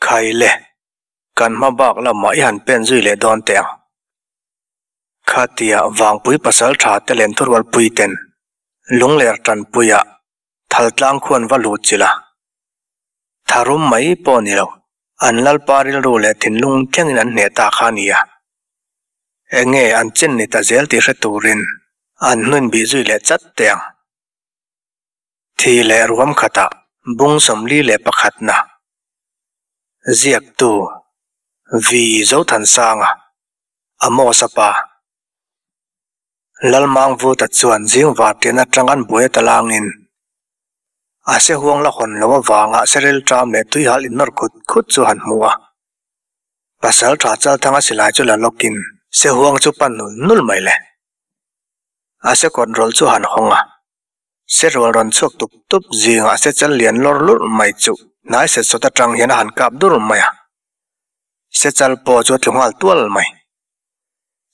Khai le, kan hma bak lamah i han pen zui leh dawn teh ang. Khatia Vangpui pasal tha te len thurualpui ten Lungler tanpuia Thaltlang khuan va lut chilh a. Tharum mai pawh ni lo, an Lalpa rilru leh thinlung thlengin an hneh ta kha a nia. Enge an chen ni ta zel tih hre turin an hnuin bih zui leh chat teh ang. Thi leh ruam khatah bung 41 na ziaktu Vi Zothansanga Amos-a pa. Lalmangvuta chuan zing vartian atang an buai ta langin a se huang la hawn lo avanga seril ṭam leh tuihal innawr khut khut chu han hmu a. Pasal ṭha Chalthanga silai chu la lawkin se huang chu pan nul nul mai le. A se kawt rawlh chu han hawng a. Se rual rawn chhuak tup tup zingah se chal lian lawr lurh mai chu hnai set sawt atang hian a han kap dur mai a. Se chal pawh chu a tlu nghal tual mai.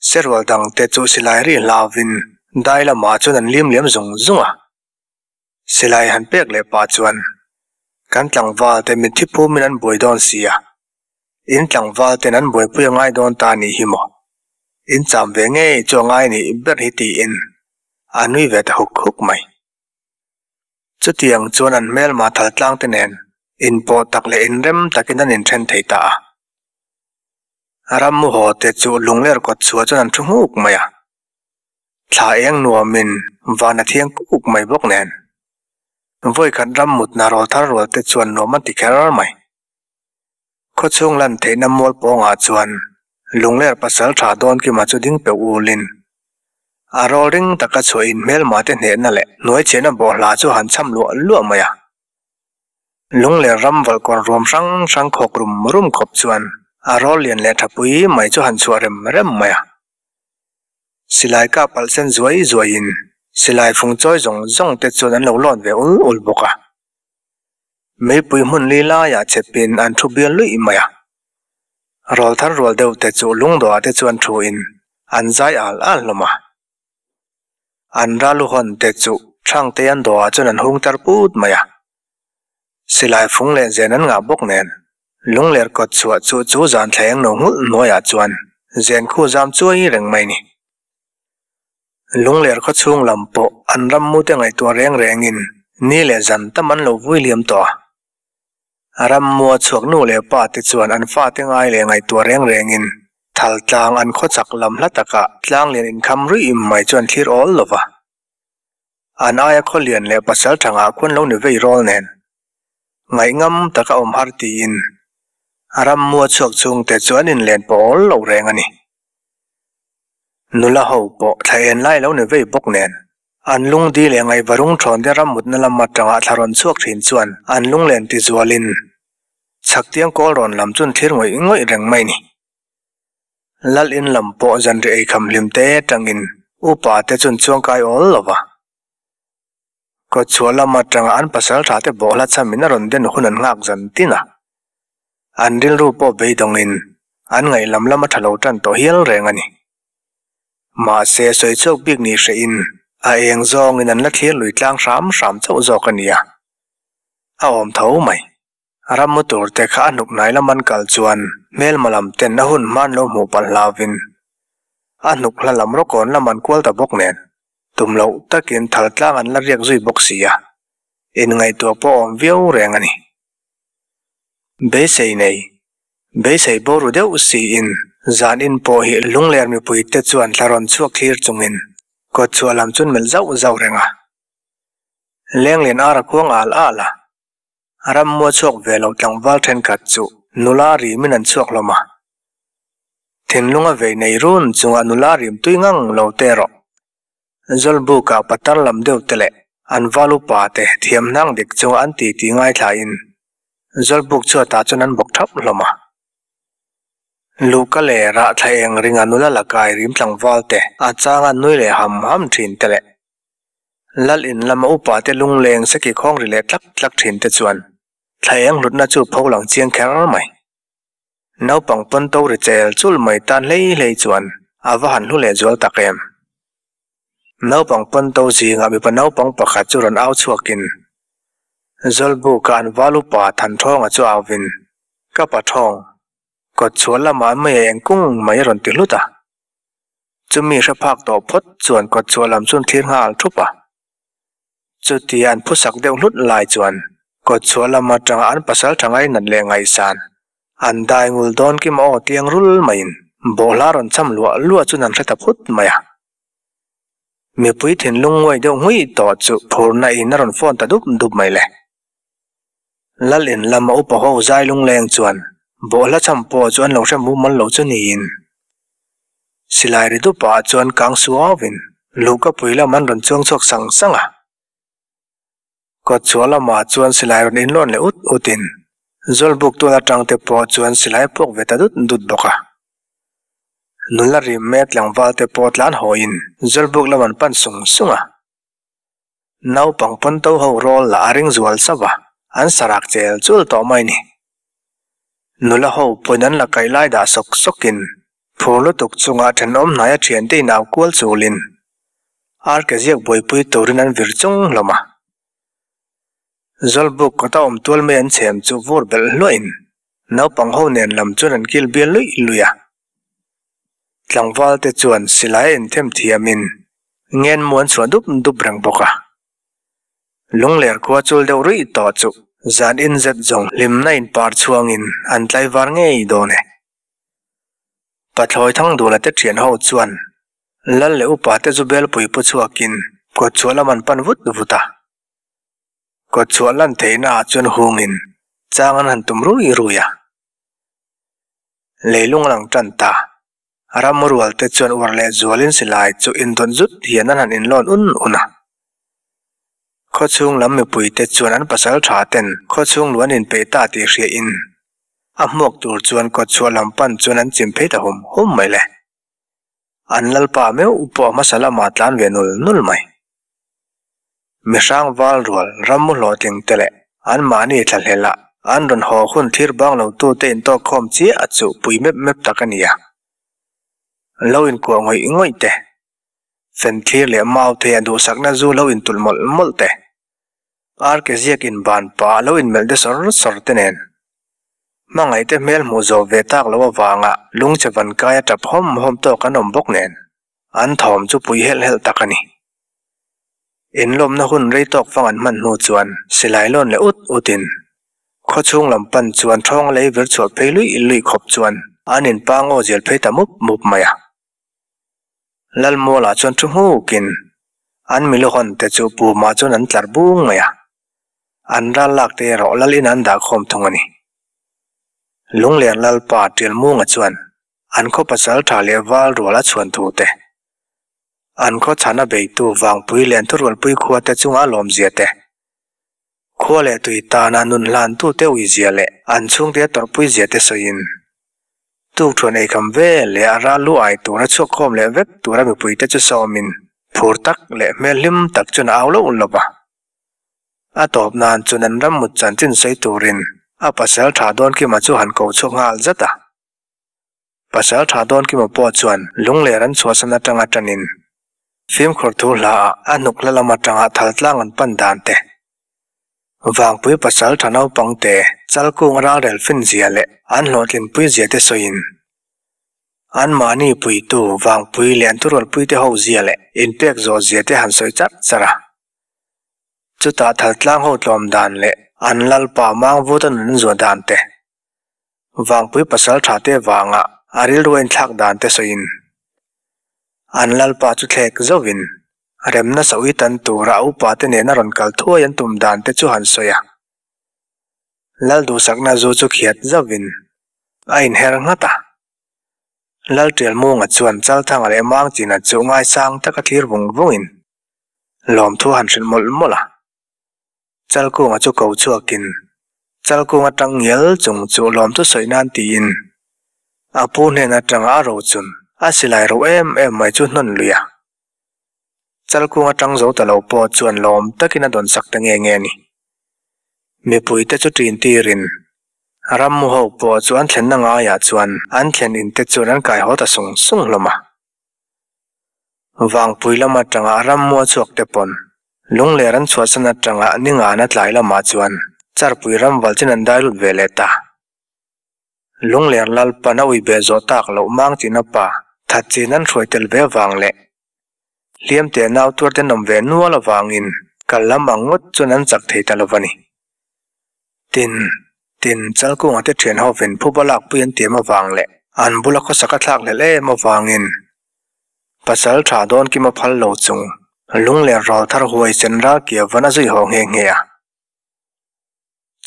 Se rual dang te chu silai ri hlauvin dai lamah chuan an lim liam zung zung a. Silai han pek leh pah chuan kan tlangval te mitthi phumin an buai dawn si a, in tlangval ten an buaipui a ngai dawn ta a nih hi maw? In cham ve ngei chu a ngai nih ber hi tiin a nui ve ta huk huk mai. Chutiang chuan an hmelma thal tlang te nen inpawh tak leh inrem takin an inthen thei ta a. Rammu haw te chu lungler kawt chhuah chuan an thu nghuk mai a. Thla eng nuamin van a thiang kuk mai bawk nen. Vawikhat ram mutna rawl thar rual te chuan nuam an ti kher mai. Khawchhung lan theihna mual pawngah chuan Lungler pasal tha dawn kima chu ding peuh ulin a rawl ring taka chhuah in hmelma te hnehna leh hnuai chhiahna bawhhla chu han cham luah luah mai a. Lungler ram valkawn ruam hrang hrang khawk rum rum khawp chuan a rawl lian leh tha pui mai chu han chhuah rem rem mai a. Silai kah palh sen zuai zuaiin silai fung chawi zawng zawng te chuan an lo lawn ve ul ul bawk a. Meipui hmun li laiah chepin an thu bial luih mai a. Rawl thar rual deuh te chu lungdawhah te chuan thuin an zai al al hlawm a. An raluhawn te chu Thangte an dawhah chuan an hung tar put mai a. Silai fung leh zen an ngah bawk nen lungler kawt chhuah chu chu zan thla eng lo nghulh hnuaiah chuan zen khu zam chuai reng mai ni. Lungler khawchhung lam pawh an rammute ngaihtuah reng rengin ni leh zan tam an lo vui liam tawh a. Rammua chhuak nu leh pa te chuan an fate ngai leh ngaihtuah reng rengin thal tlang an khawchak lam hla takah tlang lian inkham ruih mai chu an thlir awl lo va. An aia khawlian leh pasal thangah khuan lo ni vei rawl nen ngaihngam taka awm har tiin rammua chhuak chhungte chu an inlen pawh awl lo reng a ni. Nula ho pawh thla en lai lo ni vei bawk nen, an lungdi leh ngaihvarung thawn te ram mutna lam atanga thla rawn chhuak thin chuan an lunglen ti zualin chhaktiang kawl rawn lam chun thlir ngawih ngawih reng mai ni. Lal in lam pawh zanri eikham hlim te tangin upa te chun chuangkai awl lo va. Kawtchhuah lam atanga an pasal tha te bawhhla chhamin a rawn den hun an nghak zan tin a. An rilru pawh beidawngin an ngaih lam lam a tha lo tan tawh hial reng a ni. Mahse sawi chhuak bik ni hrehin a eng zawngin an la thlir lui tlang hram hram chauh zawk a nia. A awm tho mai. Rammu tur te kha a hnuk hnai lam an kal chuan hmelma lam ten a hun hman lo hmuh palh hlauvin a hnuk hla lam rawkawn lam an kual ta bawk nen tum loh takin thal tlang an la riak zui bawk si a, inngaihtuah pawh awm viau reng a ni. Beisei nei, beisei bo ru deuh siin zan in pawh hi lungler mipui te chuan thla rawn chhuak thlir chungin kawtchhuah lam chun melh zauh zauh reng a. Lenglin ar a khuang al al a. Rammua chhuak ve lo tlangval thenkhat chu nula rimin an chhuak hlawm a. Thinlunga vei nei run chunga nula rim tui ngang lo te erawh Zawlbuka patar lam deuh te leh an val upa te thiam hnang dik chunga an titi ngaithlain Zawlbuk chhuatah chuan an bawk thap hlawm a. Luhka leh rah thla eng ringa nula lakai rim tlangval te a changa nui leh ham ham thin te leh Lal in lama upa te lungleng seki khawng ri leh tlak tlak thin te chuan thla eng hlutna chu pho lang chiang kher mai. Naupang pawn to ri chel chul mai tan hlei hlei chuan a va han hlu leh zual tak em. Naupang pawn to zingah mipa naupang pakhat chu rawn au chhuakin Zawlbuka an val upa Thanṭhawnga chu auvin. Ka pathawng, kawtchhuah lamah mei a eng kung mai a rawn ti hlut a. Chumi hre phak tawh phawt chuan kawtchhuah lam chu an thlir nghal thup a. Chutia an phusak deuh hlut lai chuan kawtchhuah lam atanga an pasal tha ngainat leh ngaihsan an dai ngul dawn kim aw tiang rul maiin bawhhla rawn cham luah luah chu an hre ta phut mai a. Mipui thinlung nguai deuh ngui tawh chu phurna in a rawn phone ta dup dup mai le. Lal in lama upa ho zai lungleng chuan bawhhla cham pawh chu an lo hre mumal lo chu niin Silai ri dupah chuan kang suauvin luhka pui lam an rawn chuang chhuak sang sang a. Kawtchhuah lamah chuan silai rawn inlawn leh ut utin Zawlbuk tual atang te pawh chuan silai a puak ve ta dut dut bawk a. Nula rim mek tlangval te pawh tlan hawiin Zawlbuk lam an pan sung sung a. Naupang pawn to ho rawl lah a ring zual sauh a, an sarak chel chul tawh mai ni. Nula ho pawhin an la kaih lai dah sawk sawkin phur lutuk chungah thenawm hnaia thiante in au kual chulin ar ke ziak buaipui turin an vir chung hlawm a. Zawlbuk kawta awm tual mai an chhem chu vur belh hluahin naupang ho nen lam chuan an kil bial luih luih a. Tlangval te chuan silai a inthem thiamin ngen mu an chhuah dup dup reng bawk a. Lungler khua chul deuh ruih tawh chu zan in zet zawng hlimna in par chhuangin an tlaivar ngei dawn e. Pathlawi Thangdula te thian ho chuan Lal leh upa te chu belpui pu chhuakin kawtchhuah lam an pan vut vut a. Kawtchhuah lan theihna ah chuan hungin chang an han tum rui rui a. Leilung a lang tan ta. Ram rual te chuan uar leh zualin silai chu indawt zut hian an han inlawn un un a. Khawchhung lam mipui te chuan an pasal tha ten khawchhung lu an inpeih ta tih hria in a hmuak tur chuan kawtchhuah lam pan chuan an chim phei ta hum hum mai le. An lalpa meuh pawh hmasa lamah tlan ve nul nul mai. Mihrang val rual rammu hlawhtling te leh anmahni thlahlel a an rawn haw hun thlir bang lo tute intawk khawm chiah a chuh pui mep mep tak a ni a. Lo inkuah ngawih ngawih te, fen thlir leh mau thei a duhsakna zu lo intulh mawlh mawlh te, ar ke ziak inban pah lo inmelh de sawr sawr te nen hmangaih te hmel hmuh zawh ve tak loh avanga lungchhe van kai a tap hawm hawm tawk an awm bawk nen an thawm chu pui helh helh tak a ni. Inlawmna hun rei tawk fang an hman hnu chuan silai lawn leh ut utin khawchhung lam pan chuan thawng lei vir chhuah phei luih luih khawp chuan an inpa ngaw zel phei ta mup mup mai a. Lalmualah chuan thu hmukin an miluhawn te chu pumah chuan an tlar bung mai a, an ral lak te erawh lal in an dah khawm thung a ni. Lunglen Lalpa Tialmunga chuan an khaw pasal tha leh val rual a chhuan thu te, An khaw chhana beitu Vangpui leh an thurualpui khua te chunga lawmzia te, khua leh tui tana nun hlantu te uizia leh an chhungte a tawrhpui zia te sawiin, tukthuan eikham ve leh a ral lu ai tura chhuak khawm leh vek tura mipui te chu sawmin phur tak leh hmel hlim tak chuan a au loh lawp a. A tawp nan chuan an ram mut chanchin sawi turin a pasal tha dawn kima chu han ko chhuak nghal zat a. Pasal tha dawn kima pawh chuan lungler an chhuahsan atanga tanin fimkhur thu hla ah a hnuk hla lam atanga thal tlang an pan dan te, Vangpui pasal tha naupang te chalkung ralrel fin zia leh an hlawhtlinpui zia te sawiin anmahni puitu Vangpui leh an thurualpui te ho zia leh inpek zawh zia te han sawi charh charh a. Chutah thal tlang ho tlawm dan leh an lalpa mangvut a nun zuah dan te, Vangpui pasal tha te vanga a rilru a inthlak dan te sawiin an lalpa chu thlek zauhin remna sawi tan tura a upa te nena rawn kal thuai an tum dan te chu han sawi a. Lal duhsakna zu chu khiat zauhin a inher nghat a. Lal Tialmunga chuan Chalthanga leh Mangchina chu ngaisang taka thlir vung vungin lawmthu a han hrilh mawlh mawlh a. Chalkunga chu ko chhuakin Chalkunga tang ngial chung chu lawmthu sawi nan tiin a pu hnen atanga a ro chun a silai ro em em mai chu hnawn lui a. Chalkunga tang zo ta lo pawh chuan lawm takin a dawn sak ta nge nge a ni. Mipuite chu ṭin tirin rammu ho pawh chu an thlenna ngaiah chuan an thlen in te chuan an kai haw ta sung sung hlawm a. Vangpui lam atanga rammua chhuak te pawn Lungler an chhuahsan atanga Ningana tlai lamah chuan Charpui ram val chin an dai lut ve leh ta. Lungler Lalpan a ui beh zawh tak loh mang chin a pa that chin an hruai tel ve avang leh hliam teh nau tuar te nawm ve nual avangin kal lam ang ngawt chuan an chak thei ta lo va ni. Tin, tin, Chalkunga te thian hovin phuba lakpui an tiam avang leh an bula khawsak a thlak hlelh em avangin pasal tha dawn kim a phal lo chung Lungler ral thar huai sen ral kia van a zui haw nghe nghe a.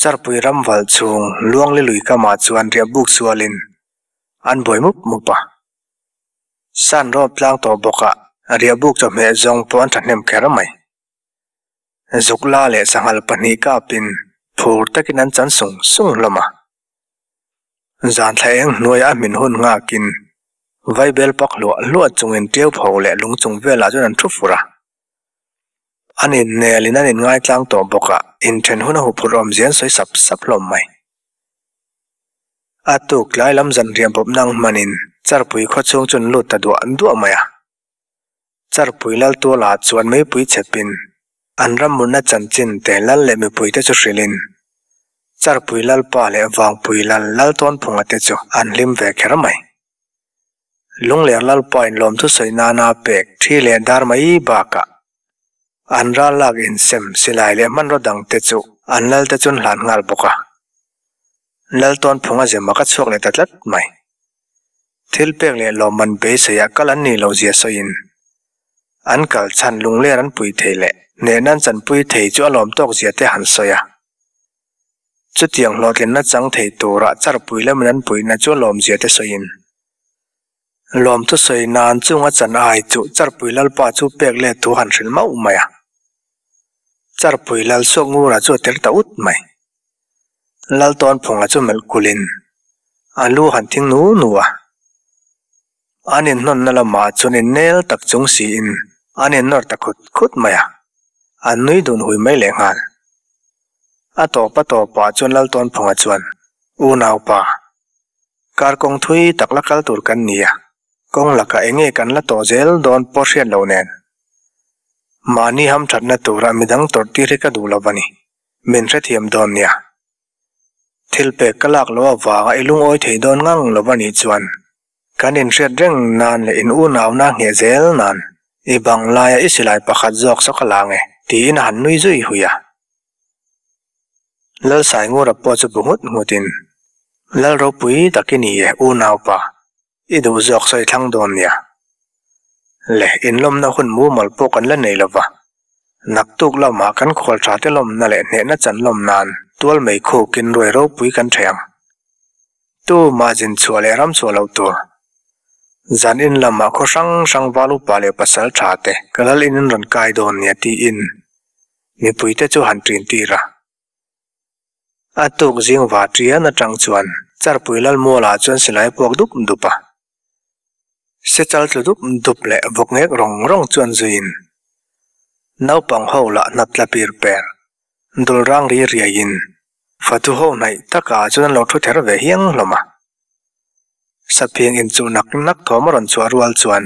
Charpui ram valh chhung Luangli lui kamah chuan riah buk sualin an buai mup mup a. San rawp tlang tawh bawkah riah buk chawhmeh zawng pawh an thahnem kher mai. Zuk la leh sanghal pahnih kapin phur takin an chan sung sung hlawm a. Zan thla eng hnuaiah a hmin hun nghakin vaibel pak hluah hluah chungin ṭiau pho leh lung chung velah chuan an thu fur a. An innelin an inngaitlang tawh bawk a, inthen hun a huphurh awmzia an sawi sap sap hlawm mai. A tuk tlai lam zanriah bawp nang hmanin Charpui khaw chhung chu an lut ta duah duah mai a. Charpui Laltuala chuan meipui chhepin an ram mutna chanchin te lal leh mipuite chu hrilhin Charpui Lalpa leh Vangpui Lal Laltawnphunga te chu an hlim ve kher mai. Lungler Lalpa in lawmthu sawi nana pek thi leh dar mai bakah an ral lak insem silai leh hmanraw dang te chu an lal te chuan hlan nghal bawk a. Laltawnphunga zema ka chhuak leh ta tlat mai. Thil pek leh lawmman beiseiah kal an nih loh zia sawiin an kal chhan lungler an pui thei leh hnehna an chanpui thei chu a lawm tawk zia te han sawi a. Chutiang hlawhtlinna chang thei turah charpui lamin an puihna chu a lawmzia te sawiin, Lawmthu sawi nan chunga chan ai chu charpui lalpa chu pek let thu han hrilh mauh mai a. Charpui lal suak ngura chu a tel ta ut mai. Laltawnphunga chu melh kulhin a lu han thing nu nu a. An inhnawnna lamah chuan innel tak chung siin an innawr ta khut khut mai a, an nui dun hui mai lehnghal. A tawp a tawpah chuan Laltawnphunga chuan, Unaupa, kar kawng thui tak la kal tur kan ni a, kawng lakah eng nge kan la tawh zel dawn pawh hriat loh nen. Mahni hamthatna tura midang tawrh tir hi ka duh lo va ni, min hrethiam dawn nia. Thil pek ka lak loh avanga i lungawi thei dawn ngang lo va nih chuan kan inhriat reng nan leh in unauna ngheh zel nan i bang laia i silai pakhat zawk saw ka la nge tiin a han nui zui hui a. Lalsaingura pawh chu bu nghut nghutin, Lal ropui tak i ni e unaupa, i duh zawk sawi thlang dawn nia. Le inlawmna hun mumal pawh kan la nei lova, naktuk lamah kan khual tha te lawmna leh hnehna chan lawm nan tual mei khukin ruai ropui kan thei ang. Tu mah zin chhuah leh ram chhuah loh tur. Zan in lamah khaw hrang hrang val upa leh pasal tha te ka lal in an rawn kai dawn nia tiin mipuite chu han ṭin tir a. A tuk zing va ṭian aṭang chuan Charpui Lalmualah chuan silai puak dup dup a. Sechal tlu dup dup leh vawk ngek rawng rawng chuan zuiin naupang ho lah hnap tla pir per dul rang ri riaiin fatu ho hnaih takah chuan an lo thu ther ve hiang hlawm a. Saphing inchuh nak nak thawm a rawn chhuah rual chuan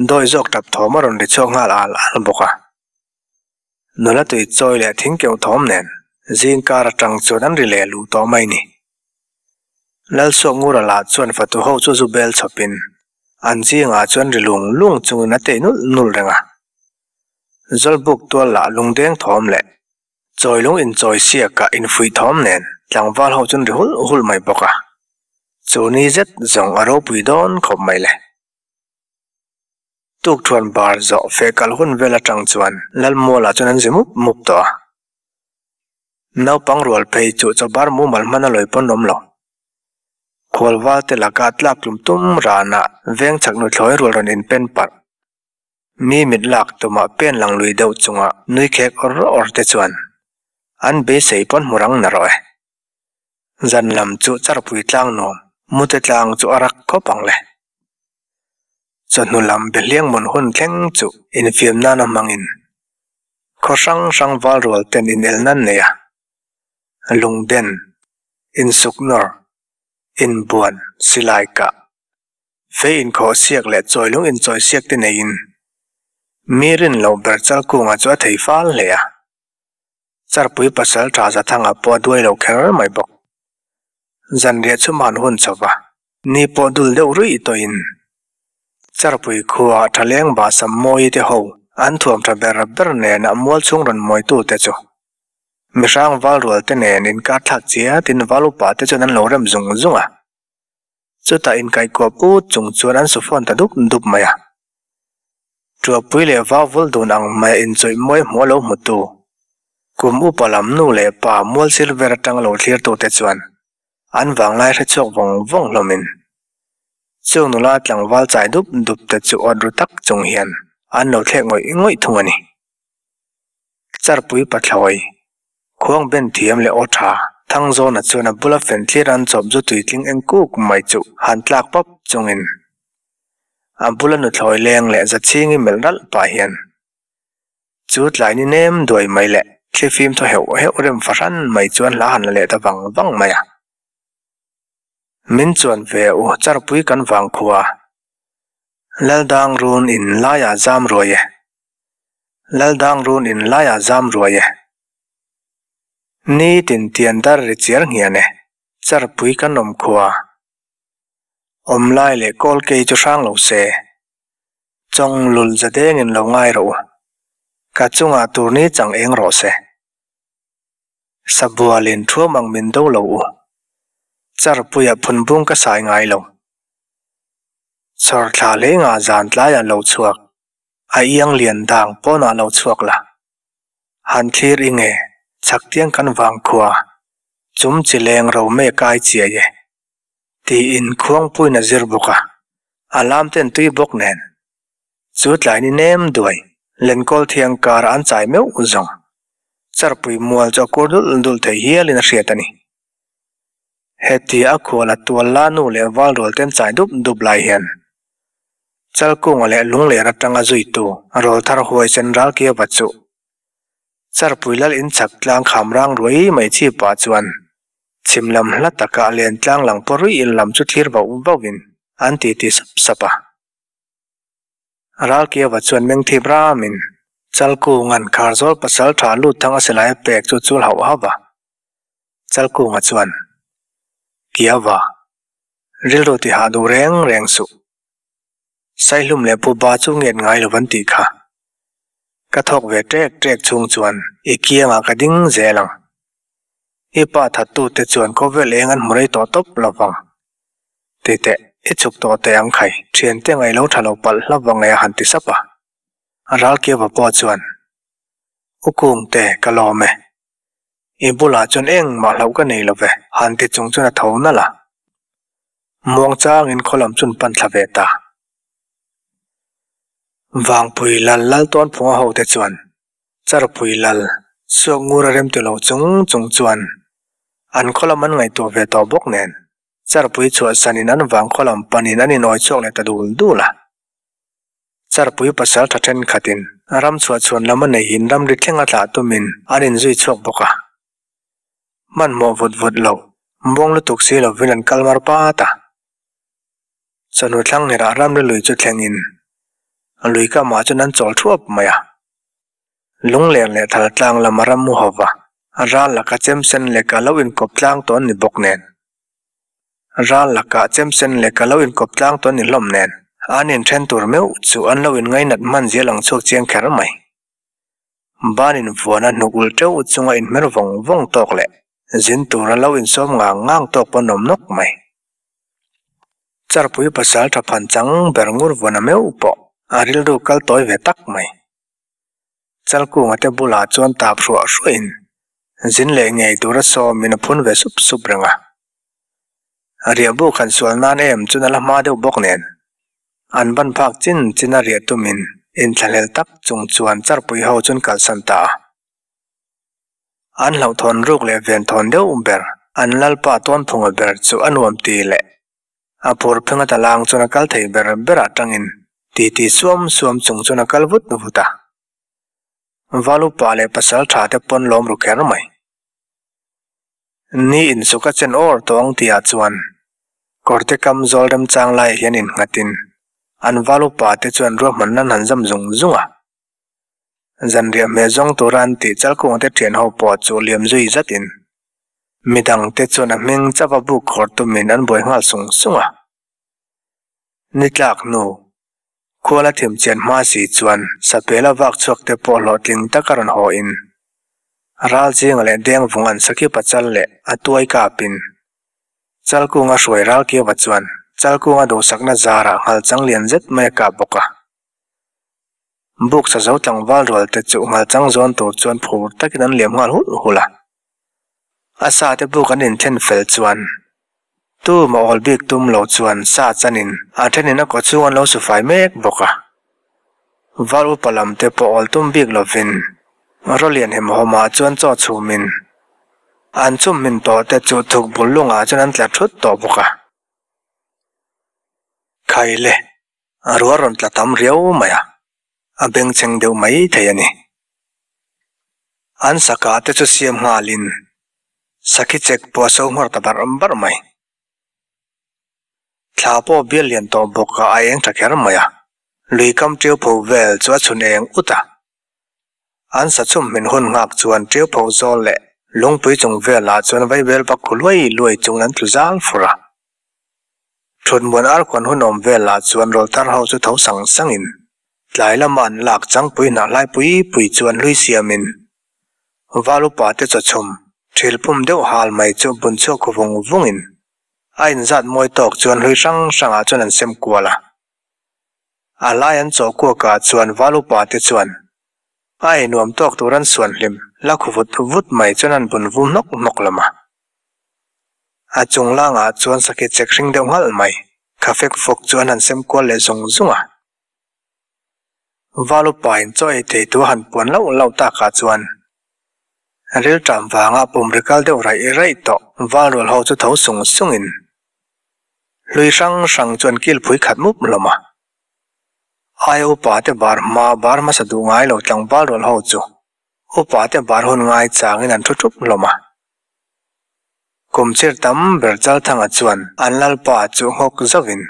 dawi zawk tap thawm a rawn ri chhuak nghal al al bawk a. Nula tui chawi leh thing keuh thawm nen zing kar atang chuan an ri leh luh tawh mai ni. Lalsuak Ngura lah chuan fatu ho chu zu bel chawpin an zingah chuan ri lung lung chungin a tei nulh nulh reng a. Zawlbuk tual lah lungdeng thawm leh chawi lung inchawi siakah infuih thawm nen tlangval ho chuan ri hulh hulh mai bawk a. Chu ni zet zawng a ropui dawn khawp mai le. Tukṭhuan bar zawh feh kal hun vel aṭang chuan Lalmualah chuan an zi mup mup tawh a. Naupang rual phei chu chaw bar mumal hman a lawi pawn awm lo. Khualval te laka tlak tlum tum ranah veng chhak nuthlawi rual rawn inpen parh. Mi mit lak tumah pen lang lui deuh chunga nui khek awr awr te chuan an beisei pawn hmu rang na rawh e. Zan lam chu charpui tlang nuam mute tlang chu a rak khawp ang le. Chawhnu lam behliang mun hun thleng chu infiam nana hmangin khaw hrang hrang val rual ten inel nan nei a, lungden, insuknawr, inbuan, silai kah, fei inkhawh siak leh chawilung inchawi siak te neiin mi rin loh ber Chalkunga chu a thei fal hle a. Charpui pasal tha Zathanga pawh a duai lo kher mai bawk. Zanriah chhum han hun chho va, ni pawh dul deuh ruih tawhin Charpui khua Thaleng Bahsam Mawi te ho an thuam tha ber ber nen a mual chhung rawn mawitu te chu mihrang val rual te nen inkar thlak chiatin val upa te chuan an lo rem zung zung a. Chutah inkaihkuah put chung chuan an su fawn ta dup dup mai a. Tuahpui leh vau vul dun ang mai a inchawih mawi hmuh a lo hmutu kum upa lam nu leh pa mual sir ber atang lo thlirtute chuan an vanglai hre chhuak vawng vawng hlawmin chung nula tlangval chai dup dup te chu awt ru tak chung hian an lo thlek ngawih ngawih thung a ni. Charpui pathlawi, khuang ben thiam leh aw tha, Thangzawna chuan a bula fen thlir an chawp zu tuitling eng kuk mai chu han tlak pap chungin a bula nuthlawi leng leh zachhingi melh ralh pah hian chu tlai ni nem duai mai leh thlifim thaw heuh heuh rem fahran mai chuan hla han la leh ta vang vang mai a. Min chuan ve u charpui kan vangkhua, Laldang run in laiah zam ruai e. Laldang run in laiah zam ruai e. Ni tin tian dar ri chiar nghian e, charpui kan awm khua. Awm lai leh kawl kei chu hrang lo se. Chawng lul za dengin lo ngai rawh u. Ka chungah tur ni chang eng rawh se. Sabualin thuam ang min do lo u. Charpuiah phunbung ka sai ngai lo. Chawrthla hlengah zan tlaiah lo chhuak. A iang lian dang pawnah lo chhuak la. Han thlir i nge, chhaktiang kan vang khua, chum chi leng ro me kai chiai e. Tiin khuangpuiin a zir bawk a, a lam ten tui bawk nen. Chu tlai ni nem duai, lenkawl thiang karah an chai meuh zawng. Charpui mual chu a kur dulh dulh thei hialin a hriat a ni. Heti a khual a tual la nu leh val rual ten chai dup dup lai hian Chalkunga leh Lungler atanga zuitu rawlthar huaisen Ralkiava chu Charpui lal in chhak tlang kham rang ruai mai chi pah chuan chhim lam hla takah len tlang lang pawh ruih lam chu thlir vauh vauhin an titi sap sap a. Ralkiava chuan meng thip ramin Chalkunga'n Kharzawl pasal tha lut thang a silai a pek chu chul hauh hauh a. Chalkunga chuan, Kiava, rilru ti hah duh reng reng suh. Saihlum leh Pu Ba chu nget ngai lo van tih kha. Ka thawk ve ṭek ṭek chhung chuan i kiangah ka ding zel ang. I pa thattute chuan khawvel eng an hmu rei tawh tawp lo vang. Ti teh, i chhuk tawh teh ang khai, ṭhiante ngaih lo ṭha lo palh hlauh vang nge a han ti sap a. Ralkiava pawh chuan, U Kungte, ka lawm e. I bulah chuan engmah hlauh ka nei lo ve, han ti chung chuan a tho nalh a. Muang changin khaw lam chuan pan thla ve ta. Vangpui lal lal tawn phunga ho te chuan Charpui lal suak ngur a rem ti lo chung chung chuan an khaw lam an ngaihtuah ve tawh bawk nen Charpui chhuahsanin an vang khaw lam panin an inawi chhuak leh ta dul dul a. Charpui pasal tha thenkhatin ram chhuah chhuan lam a neihin ramri thleng a tlah tumin an inzui chhuak bawk a. Hmanhmawh vut vut lo, muang lutuk si lovin an kal mar pat a. Chawhnu thlang ngherah ramri lui chu thlengin lui kamah chuan an chawl thuap mai a. Lungler leh thal tlang lama ram mu hova ral laka chemsen leka lo inkawp tlang tawh an ni bawk nen. Ral lakah chemsen leh ka lo inkawp tlang tawn ni hlawm nen, an inthen tur meuh chu an lo inngainat hman zel ang chhuak chiang kher mai. Ban invuana hnuk ulh teuh chunga inhmer vawng vawng tawk leh zin tura lo insawm ngang ngang tawk pawn awm nawk mai. Charpui pasal tha phan chang ber ngur vuana meuh pawh a rilru kal tawi ve tak mai. Chalkunga te bulah chuan tap hruah hruahin zin leh ngei tura sawmin a phun ve sup sup reng a. Riahbuk han sual nan em chuan a la hma deuh bawk nen an ban phak chin chin a riah tumin inthlahlel tak chung chuan charpui ho chuan kalsan ta a. An hlauhthawn ruk leh venthawn deuh ber an lalpa tawnphunga ber chu a nuam ti leh A phur pheng a talang chuan a kal thei ber ber ah tangin titi suam suam chung chuan a kal vut vut a. Valupa leh pasal tha te pawn lawm ru kher mai. Ni insuk a chen awr tawh ang tih ah chuan kawrte kam zawl remchang laiah hian innghatin an valupa te chuan ruahman nan han zam zung zung a. Zanriah hmeh zawng tura an tih chalkunga te thian ho pawh chu liam zui zatin. Midangte chuan a hming chauh a buk khawr tumin an buai nghal sung sung a. Ni tlak hnu, khuala thim chian hma si chuan sapela vak chhuak te pawh hlawhtling taka rawn haw in, ral zinga leh deng vung an sakhi pachal leh a tuai kapin Chalkunga hruai ral kiauva chuan Chalkunga duhsakna zarah nghalchang lian zet mai a kap bawk a. Buk sa zo tlangval rual te chu nghalchang zawn tur chuan phur takin an liam nghal hulh hulh a. A sa te buk an inthlen fel chuan tu mah awl bik tum lo chuan sa chanin a thenin a kaw chhung an lo su fai mek bawk a. Val upa lam te pawh awl tum bik lovin Rawlian hemhawmah chuan chaw chhumin an chum hmin tawh te chu thuk bul lungah chuan an tla thut tawh bawk a. Khaile a rual rawn tla tam riau mai a, a bengchheng deuh mai thei a ni. An sakah te chu siam nghalin sakhi chek pawh a so nghawr ta barh barh mai. Thla pawh bial lian tawh bawk a, a eng tha kher mai a, lui kam ṭiau pho vel chu a chhun eng ut a. An sa chhum hmin hun nghak chuan ṭiau pho zawl leh lungpui chung velah chuan vaibel pak khu luai luai chung an tlu zal fur a. Thutmuan arkuan hun awm velah chuan rawlthar ho chu tho sang sangin tlai lama an lak changpui hnah hlai pui pui chu an hlui siamin val upa te chawchhum thil pum deuh hal mai chu bun chhuak khu vung vungin a inzat mawi tawk chuan hlui hrang hrangah chuan an sem kual a. A lai an chaw kuakah chuan val upa te chuan a ei nuam tawk tur an suan hlim la khu vut vut mai chuan an bun vum hnawk hnawk lam a. A chung langah chuan sakhi chek hring deuh nghalh mai, kha fek fawk chu an han sem kual leh zung zung a. Val upain chaw ei thei tu a han puan lauh lauh takah chuan rilṭam vanga pum ri kal deuh raih raih tawh val rual ho chu tho sung sungin hlui hrang hrang chu an kilpui khat mup hlawm a. Aia upa te bar hma bar hmasa duh ngai lo tlangval rual ho chu upa te bar hun ngai changin an thu ṭhup hlawm a. Kum chir tam ber Chalthanga chuan an Lalpa chu nghawk zauhin,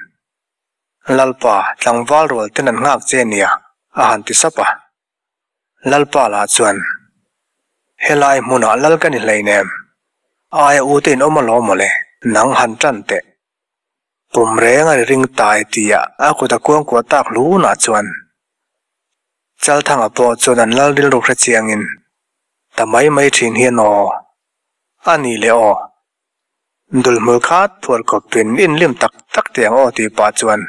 Lalpa, tlangval rual ten an nghak che nia, a han ti sap a. Lalpa lah chuan, Helai hmunah lal ka ni hleinem, aia u te in awm alawm mawle, nang han tan teh. Pum reng a ri ring tai tia a kut a kuangkuah tak hlunah chuan Chalthanga pawh chuan an lal rilru hre chiangin, Ta mai mai thin hian aw. A ni leh aw. Dulhmul khat phuar khawpin inlim tak tak teh ang aw tih pah chuan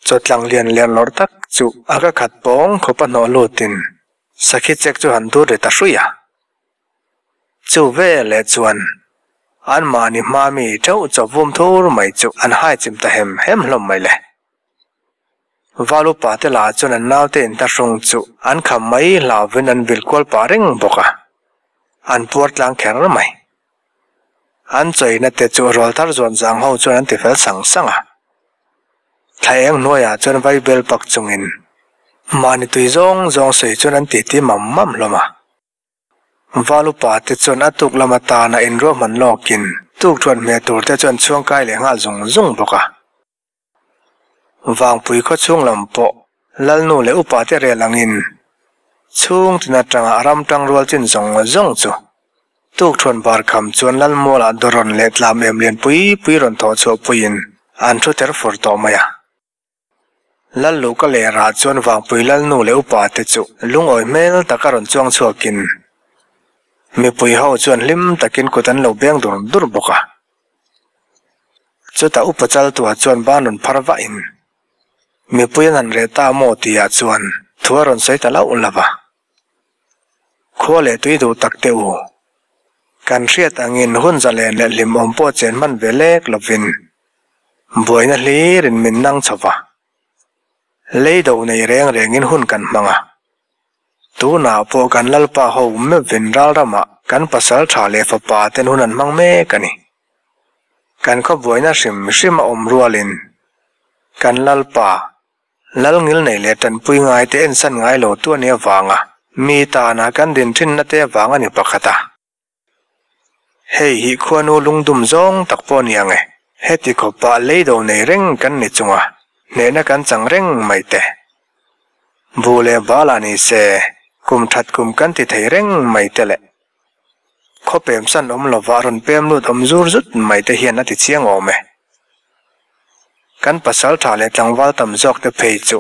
chawtlang lian ler lawrh tak chu a ka khat pawng khawp a hnawh lutin sakhi chek chu han dur ri ta hruih a. Chu veleh chuan anmahni hma mi theuh chaw vum thur mai chu an hai chim ta hem hem hlawm mai le. Val upa te lah chuan an naute inhlahrung chu an kham mai hlauvin an vil kual pah reng bawk a, an puar tlang kher mai. An chawina te chu rawlthar zuan zang ho chuan an ti fel sang sang a. Thla eng hnuaiah chuan vaibel pak chungin mahni tui zawng zawng sawi chuan an titi mam mam hlawm a. Val upa te chuan a tuk lam atana inruahman lawkin tukṭhuan hmel tur te chu an chhuangkai leh nghal zung zung bawk a. Vangpui khaw chhung lam pawh Lalnu leh upa te rel angin chhung tin atanga a ram tang rual chin zawng zawng chu tukṭhuan bar kham chuan Lalmualah dawrawn leh tlam em lian pui pui rawn thawh chhuah puiin an thu ter fur tawh mai a. Lalluka leh rah chuan Vangpui Lalnu leh upa te chu lungawi hmel taka rawn chuang chhuakin mipui ho chuan hlim takin kut an lo beng dur dur bawk a. Chutah upa Chaltua chuan ban rawn phar vahin, Mipui an han reh ta maw tihah chuan thu a rawn sawi ta lauh lo va. Khua leh tui duh tak teh u. Kan hriat angin hun zalen leh hlimawm pawh chen hman ve lek lovin buaina hlirin min nang chho va. Lei do nei reng rengin hun kan hmang a. Tunah pawh kan Lalpa ho meuhvin ral ramah kan pasal tha leh fapa ten hun an hmang mek a ni. Kan khaw buaina hrim hrim a awm rualin kan Lalpa, Lal ngilnei leh tanpui ngaite ensan ngai lo tu a nih avanga mi tana kan din thinna te avang a ni pakhat a. Hei hi khuanu lungdum zawng tak pawh a ni ang e. Heti khawpah leido nei reng kan ni chunga hnehna kan chang reng mai te. Buh leh bal ah ni se kum that kum kan ti thei reng mai te le. Khaw pemsan awm lova rawn pem lut awm zur zut mai te hian a ti chiang awm e. Kan pasal tha leh tlangval tam zawk te phei chu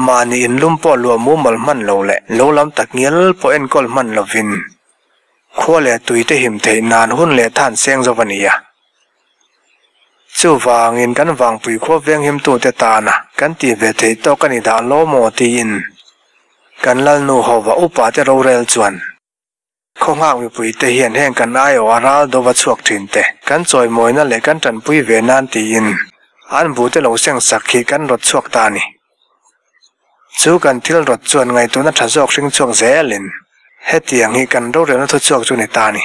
mahni inlum pawh luah mumal hman lo leh lo lam tak ngial pawh enkawl hman lovin khua leh tui te him theih nan hun leh than seng zo a ni a. Chuvangin kan vangpui khua venghimtute tana kan tih ve theih tawk a ni dah lo maw tiin kan Lalnu hova upate rorel chuan Khaw nghak mipuite hian heng kan aiawh a ral dova chhuak thin te kan chawimawina leh kan tanpui ve nan tiin an bute lo seng sak hi kan rawt chhuak ta a ni. Chu kan thil rawt chuan ngaihtuahna tha zawk hring chhuak zelin hetiang hi kan rorelna thu chhuak chu ni ta a ni.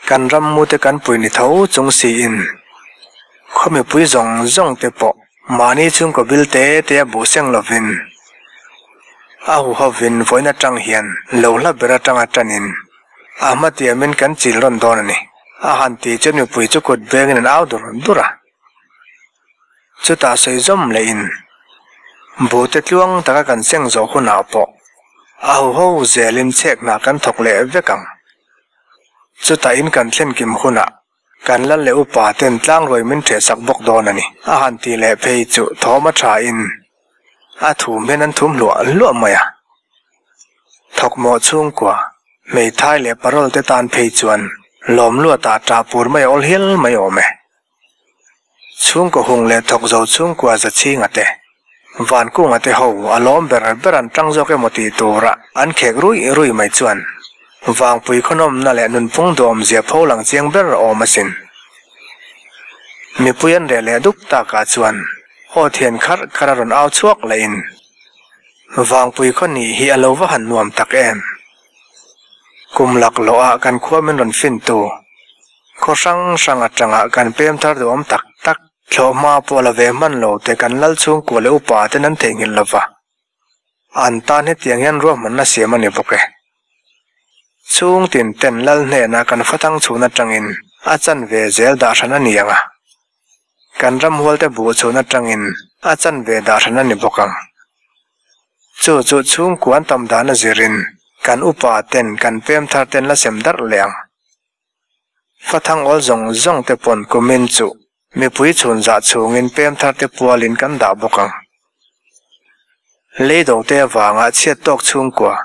Kan ram mute kan pui ni tho chung siin khaw mipui zawng zawng te pawh mahni chhungkaw bil te te a buh seng lovin a huhovin vawiin atang hian lo hla ber atanga tanin a hmatiamin kan chil rawn dawn a ni. A han tih chuan mipui chu kut bengin an au dur dur a. Chutah sawi zawm lehin buhte tluang taka kan seng zawh hunah pawh a huho zelin chhek hna kan thawk leh vek ang. Chutah in kan thlen kim hunah kan lal leh upa ten tlangruai min ṭheh sak bawk dawn a ni. A han tih leh phei chu thawm a ṭha in a thum hian an thum hluah hluah mai a. Thawkmawh chhungkua, hmeithai leh parol te tan phei chuan lawm luatah ṭah pur mai a awl hial mai awm e. Chhungkaw hung leh thawk zo chhungkua za chhinga te, Vankunga te ho a lawm ber ber an tang zawk emaw tih tura an khek ruih ruih mai chuan Vangpui khawnawmna leh nunphung duhawmzia pho lang chiang ber awm asin. Mipui an reh leh dup takah chuan aw thian kharh kharh a rawn au chhuak lehin Vangpui khaw nih hi a lo va han nuam tak em. Kum laklawh ah kan khua min rawn fin tu. Khaw hrang hrang atanga kan pem thar duhawm tak tak, thlawhhma pawh la ve hman lo te kan lal chhungkua leh upa ten an theihnghilh lo va. An tan hetiang hian ruahmanna siam a ni bawk e. Chhung tin ten lal hnenah kan fathang chhun atangin a chan ve zel dah hran a ni ang a. Kan ramhualte buh chhun atangin a chan ve dah hran a ni bawk ang. Chu chu chhungkua an tam dan a zirin kan upa ten kan pem thar ten la sem darh leh ang. Fathang awl zawng zawng te pawn kumin chu mipui chhun zah chhungin pem thar te pualin kan dah bawk ang. Leido te avanga chhiat tawk chhungkua,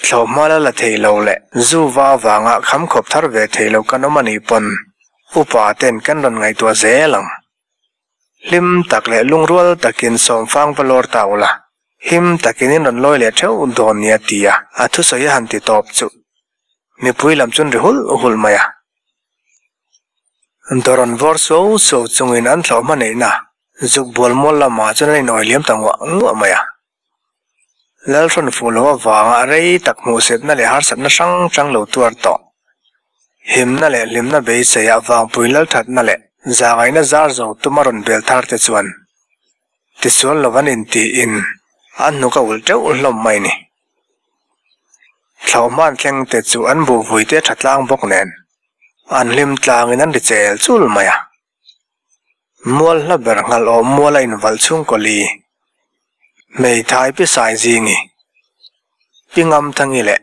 thlawhhma la la thei lo leh zu va avanga kham khawp thar ve thei lo kan awm a nih pawn upa ten kan rawn ngaihtuah zel ang. Hlim tak leh lungrual takin sawmfang va lawr ta ula, him takin in rawn lawi leh theuh dawn nia tia a thusawi a han ti tawp chu Mipui lam chuan ri hulh hulh mai a. Dawrawn vawr suau suau chungin an thlawh hma neihna zuk bual mual lamah chuan an inawi liam ta nguah nguah mai a. Lalhrawn fuh loh avanga rei tak hmuhsitna leh harsatna hrang hrang lo tuar tawh. Himna leh hlimna beiseiah vangpui lalthatna leh zahngaihna zar zo tuma rawn bel thar te chuan tisual lo an intiin an hnuk a ulh teuh hlawm mai ni. Thlauhman thleng te chu an buh vui te tha tlang bawk nen an hlim tlangin an ri chel chul mai a. Mual hla ber nghalh awm mual a invalh chhungkaw li, hmeithai pi sai zingi, pi Ngamthangi leh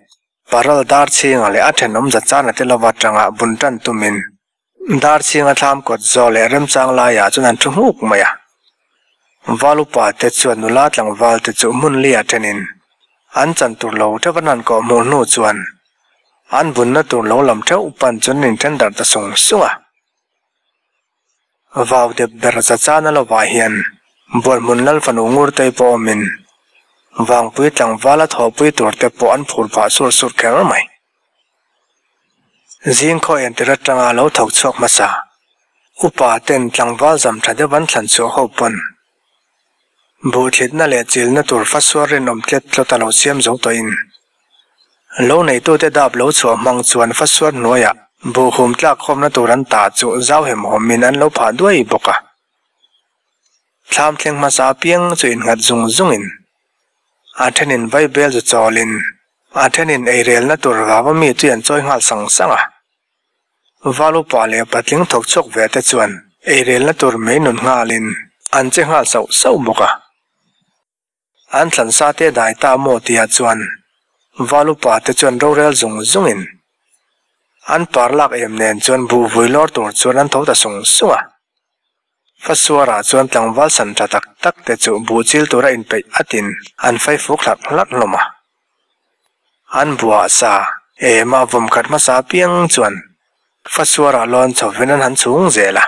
Paral Darchhinga leh a thenawm Zachana te lova tanga bun tan tumin Darchhinga thlam kawt zawh leh remchang laiah chuan an thu nghuk mai a. Val upa te chuan nula tlangval te chu hmun liah thenin an chan tur lo theuh an han kawh hmuh hnu chuan an bunna tur lo lam theuh pan chuan an inthen darh ta sung sung a. Vau dep ber za chana lovah hian Bualhmun Lal fanu Ngurtei pawh awmin Vangpui tlangval a thawhpui tur te pawh an phur phah sur sur kher mai. Zing khaw entir atanga lo thawk chhuak hmasa, upa ten tlangval zam tha deuh an thlan chhuah ho pawn buhthlitna leh chilna tur fasuar rinawm tlet tlawt a lo siam zo tawhin lo neitute dap lo chhuah hmang chuan fasuar hnuaiah buhhum tlak khawmna tur an tah chu zau hem hawmin an lo phah duai bawk a. Thlam thleng hmasa apiang chu innghat zung zungin a thenin vaibel zu chawlin A thenin eirelna tur vava mi chu an chawi nghal sang sang a. Val upa leh patling thawk chhuak ve te chuan eirelna tur mei nun nghalin an che nghal sauh sauh bawk a. An thlan sa te dai ta maw tihah chuan val upa te chuan rorel zung zungin. An par lak em nen chuan buh vui lawr tur chuan an tho ta sung sung a. Fasuarah chuan tlangval san tha tak tak te chu buh chil tura inpeih atin an fai fuk hlarh hlarh hlawm a. An buah sa ema vawm khat hmasa apiang chuan Fasuarah lawn chhovin an han chhung zel a.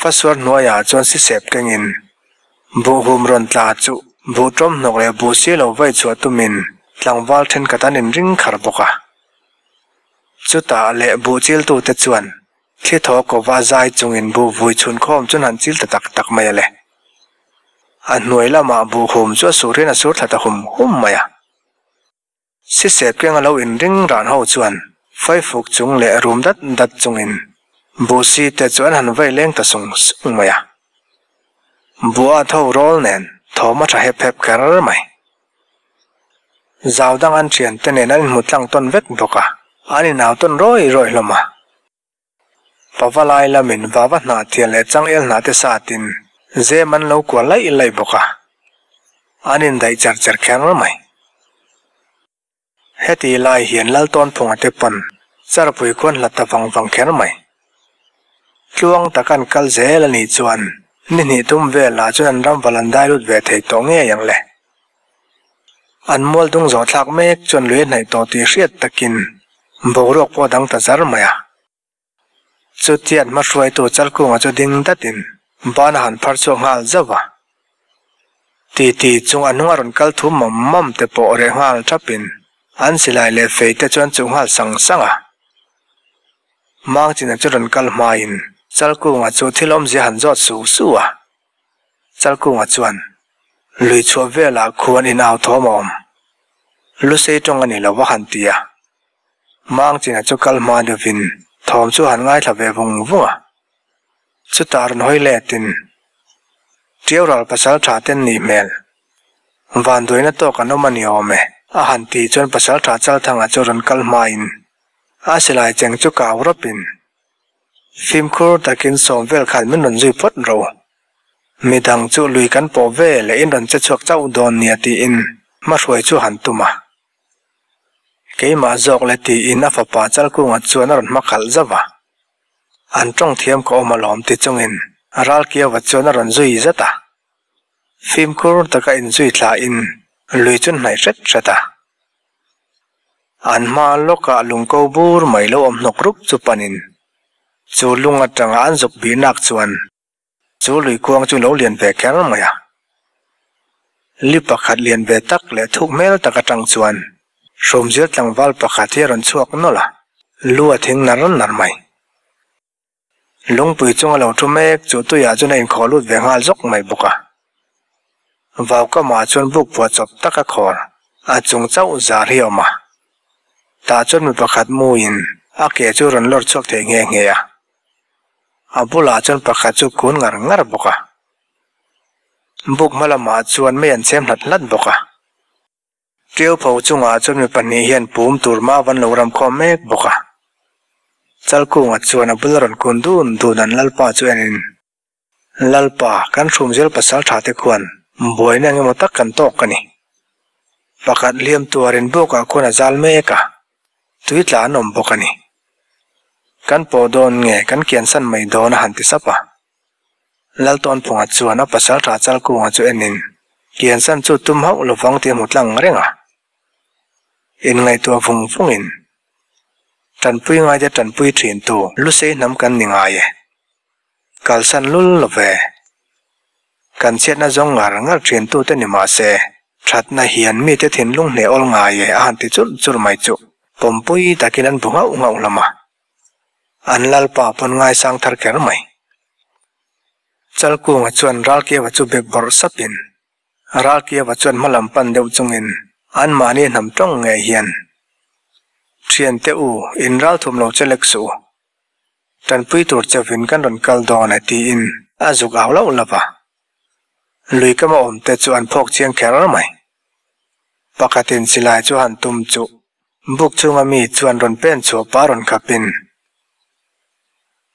Fasuar hnuaiah chuan sisep kengin buh hum rawn tla chu buh tawm hnawk leh buh si lo vai chhuah tumin tlangval thenkhat an inring khar bawk a. Chutah leh buh chiltute chuan Thli thaw kova zai chungin buh vui chhun khawm chuan han chil ta tak tak mai a le. A hnuai lamah buh hum chu a sur hian a sur thla ta hum hum mai a. Sisep keng a lo inring ran ho chuan faifuk chung leh rum dat dat chungin buh si te chu an han vei leng ta sung sung mai a. Buh a tho rawl nen thawm a tha hep hep kher mai. Zau dang an thian te nen an inhmu tlang tawn vek bawk a, an inau tawn rawi rawi hlawm a. Pavalai lamin vava hnah thian leh changel hnah te satin zem an lo kual laih laih bawk a, an indaih cher cher kher mai. Heti lai hian Laltawnphunga te pawn charpui khuan hlat ta vang vang kher mai. Tluang tak an kal zel a nih chuan ni hnih tum velah chuan an ram val an dai lut ve thei tawh ngei ang le. An mual dung zawh thlak mek chuan lui a hnaih tawh tih hriat takin boruak pawh a dang ta zar mai a. Chutian hmahruaitu Chalkunga chu ding datin ban a han phar chhuak nghal zauh a. Titi chung a hnung a rawn kal thu mawm mawm te pawh reh nghal thapin an silai leh fei te chuan chuh nghal sang sang a. Mangchina chu rawn kal hmain Chalkunga chu thil awmzia han zawt su su a. Chalkunga chuan lui chhuah velah khuan in au thawm a awm. Lusei tawng a ni lo a han ti a. Mangchina chu kal hma deuhin thawm chu han ngaithla ve vung vung a. Chutah rawn hawi letin Ṭiau ral pasal ṭha ten nih hmel. Vanduaina tawk an awm a ni awm e. A han tih chuan pasal ṭha Chalthanga chu rawn kal hmain a silai cheng chu kau rawpin fimkhur takin sawm vel khan min rawn zui phawt ro. Midang chu lui kan pawh ve leh in rawn che chhuak chauh dawn nia tiin hmahruai chu han tum a. Keimah zawk le tiin a fapa Chalkunga chuan a rawn hma khalh zauh a. An tawng thiam ka awm alawm ti chungin Ralkiauva chuan a rawn zui zat a. Fimkhur taka inzui thlain lui chu hnaih hret hret a. An hma lawkah lungko bur mai lo awm hnawk rup chu panin chu lung atanga an zuk bihnak chuan Chu lui kuang chu lo lian ve kher mai a. Li pakhat lian ve tak leh thuk hmel tak atang chuan Hrumzil tlangval pakhat hi a rawn chhuak nawlh a, lu a thing nar nar mai. Lungpui chunga lo thu mek chu tuiah chuan a inkhawh lut ve nghal zawk mai bawk a. Vaukamah chuan buk phuah chawp tak a khawr, a chung chauh zar hi a awm a. Tah chuan mi pakhat muin a ke chu rawn lawr chhuak thei nghe nghe a. A bulah chuan pakhat chu kun ngar ngar bawk a. Buk hma lamah chuan mei an chhem hlat hlat bawk a. Ṭiau pho chungah chuan mi pahnih hian pum tur mau an lo ram khawm mek bawk a. Chalkunga chuan a bula rawn kun dun dun an Lalpa chu enin, Lalpa, kan hrumzel pasal tha te khuan buaina eng emaw tak kan tawk a ni. Pakhat hliam tuarin bukah khuan a zal mek a, tui tla an awm bawk a ni. Kan pawh dawn nge kan kiansan mai dawn a han ti sap a. Laltawnphunga chuan a pasal tha Chalkunga chu enin kiansan chu tum hauh lovang tih a hmu tlang reng a. Inngaihtuah vung vungin tanpui ngaite tanpui thintu Lusei hnam kan ni ngai e. Kalsan lul lo ve. Kan chhiatna zawng ngar ngar thin tute ni mah se, thatna hian mite thinlung hneh awl ngai e a han ti churh churh mai chu pawmpui takin an bu nghauh nghauh hlawm a. An lalpa pawn ngaisang thar kher mai. Chalkunga chuan Ralkiava chu bek bawrh sapin, Ralkiava chuan hma lam pan deuh chungin anmahni hnam tawng ngei hian, Thiante u, in ralthum lo che lek suh u. Tanpui tur chauhin kan rawn kal dawn e tiin a zuk au lauh lauh a. Lui kama awmte chu an phawk chiang kher mai. Pakhatin silai chu han tum chuh buk chunga mi chuan rawn pen chhuah pah rawn khapin,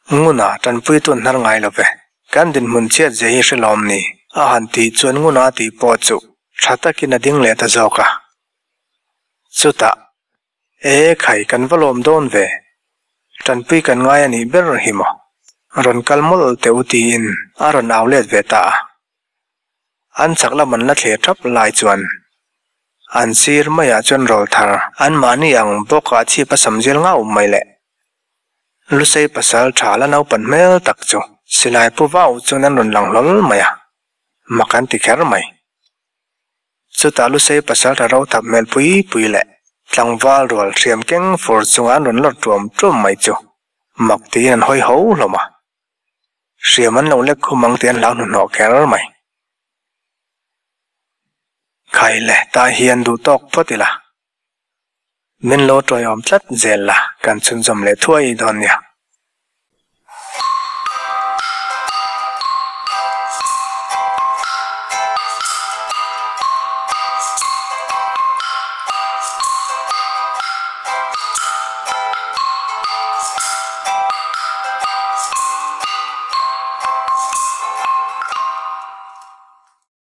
Nguna, tanpui tun hnar ngai lo ve. Kan dinhmun chhiat zia hi hre lawm ni? A han tih chuan Nguna tih pawh chu tha takin a ding leh ta zawk a. Chutah. E khai, kan va lawm dawn ve. Tanpui kan ngai a nih ber hi maw? Rawn kal mawlh teh u tiin a rawn au let ve ta a. An chak lam an la thlir thap lai chuan an sir maiah chuan rawl thar anmahni ang bawkah chhip a sam zial ngau mai le. Lusei pasal tha la naupan hmel tak chu silai pu vau chuan an rawn lang hlawl mai a, mak an ti kher mai. Chutah Lusei pasal tha ro thap hmel pui pui leh tlangval rual hriam keng fur chunga an rawn lawr tuam tuam mai chu mak tiin an hawi ho hlawm a. Hriam an lo lek khum ang tih an hlau hnuhnawh kher mai. Khai le, tah hian duh tawk phawt ila. Min lo tawiawm tlat zel la, kan chhunzawm leh thuai dawn nia.